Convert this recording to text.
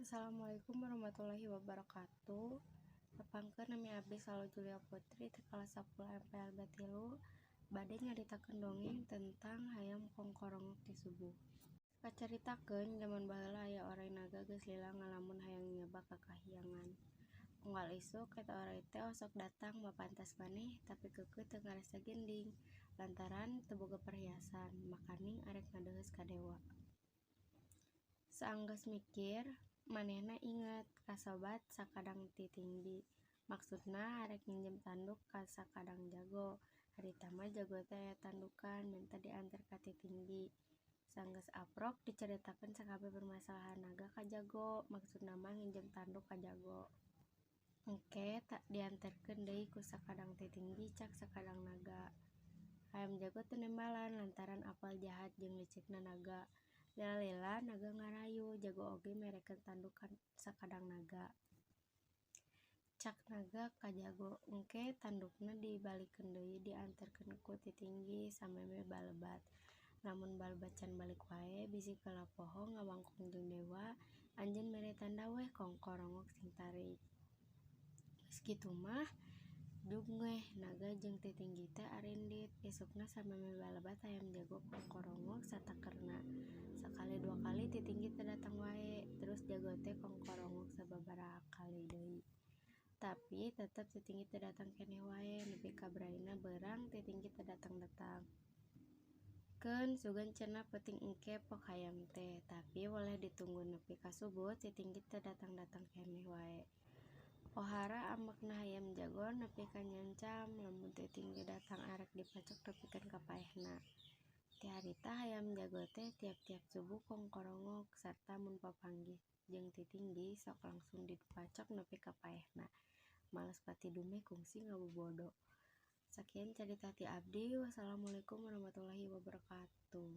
Assalamualaikum warahmatullahi wabarakatuh. Tepangkeun, nami abdi Salo Julia Putri ti kelas 10 MPLB 3, bade nyaritakeun dongeng tentang Hayam Kongkorongok ti Subuh. Kacaritakeun jaman baheula aya oray naga geus lila ngalamun hayang nyoba ka kahyangan. Unggal isuk eta oray teh osok datang mapantas maneh, tapi keukeuh teu ngarasa gending lantaran teu boga perhiasan, makaning arek ngadeuheus ka dewa. Saanggeus mikir, manehna inget ka sobat Sakadang Titinggi, maksudna arek nginjem tanduk ka Sakadang Jago. Harita mah jago teh aya tandukan, menta dianter ka Titinggi. Sanggeus aprok, dicaritakeun sakabeh permasalahan naga ka jago, maksudna mah nginjem tanduk ka jago. Engke dianterkeun deui ku Sakadang Titinggi, cak Sakadang Naga. Hayam Jago teu nembalan lantaran apal jahat jeung licikna naga. Lila-lila naga ngarayu, jago oge merekeun tanduk ka Sakadang Naga. Cak naga ka jago, engke tandukna dibalikeun deui dianterkeun ku Titinggi samemeh balebat. Lamun balebat can balik wae, bisi kalah poho ngawangkong jeung dewa, anjeun mere tanda weh kongkorongok sing tarik. Geus kitu mah jug weh naga jeung Titinggi teh arindit. Isukna samemeh balebat, hayam jago kongkorongok satakerna. Sakali dua kali Titinggi teu datang wae, terus jago teh kongkorongok sababaraha kali deui. Tapi tetep Titinggi teu datang keneh wae, nepi ka braina beurang Titinggi teu datang-datang. Keun sugan cenah peuting engke pok hayam teh, tapi weleh ditunggu nepi ka subuh Titinggi teu datang-datang keneh wae. Pohara ambekna hayam jago nepi ka nyancam lamun Titinggi datang arek dipacok nepikeun ka paehna. Ti harita hayam jago teh tiap-tiap subuh kongkorongok sarta mun papanggih jeung Titinggi sok langsung dipacok nepi ka paehna. Males pati dumeh kungsi ngabobodo. Sakian carita ti abdi. Wassalamualaikum warahmatullahi wabarakatuh.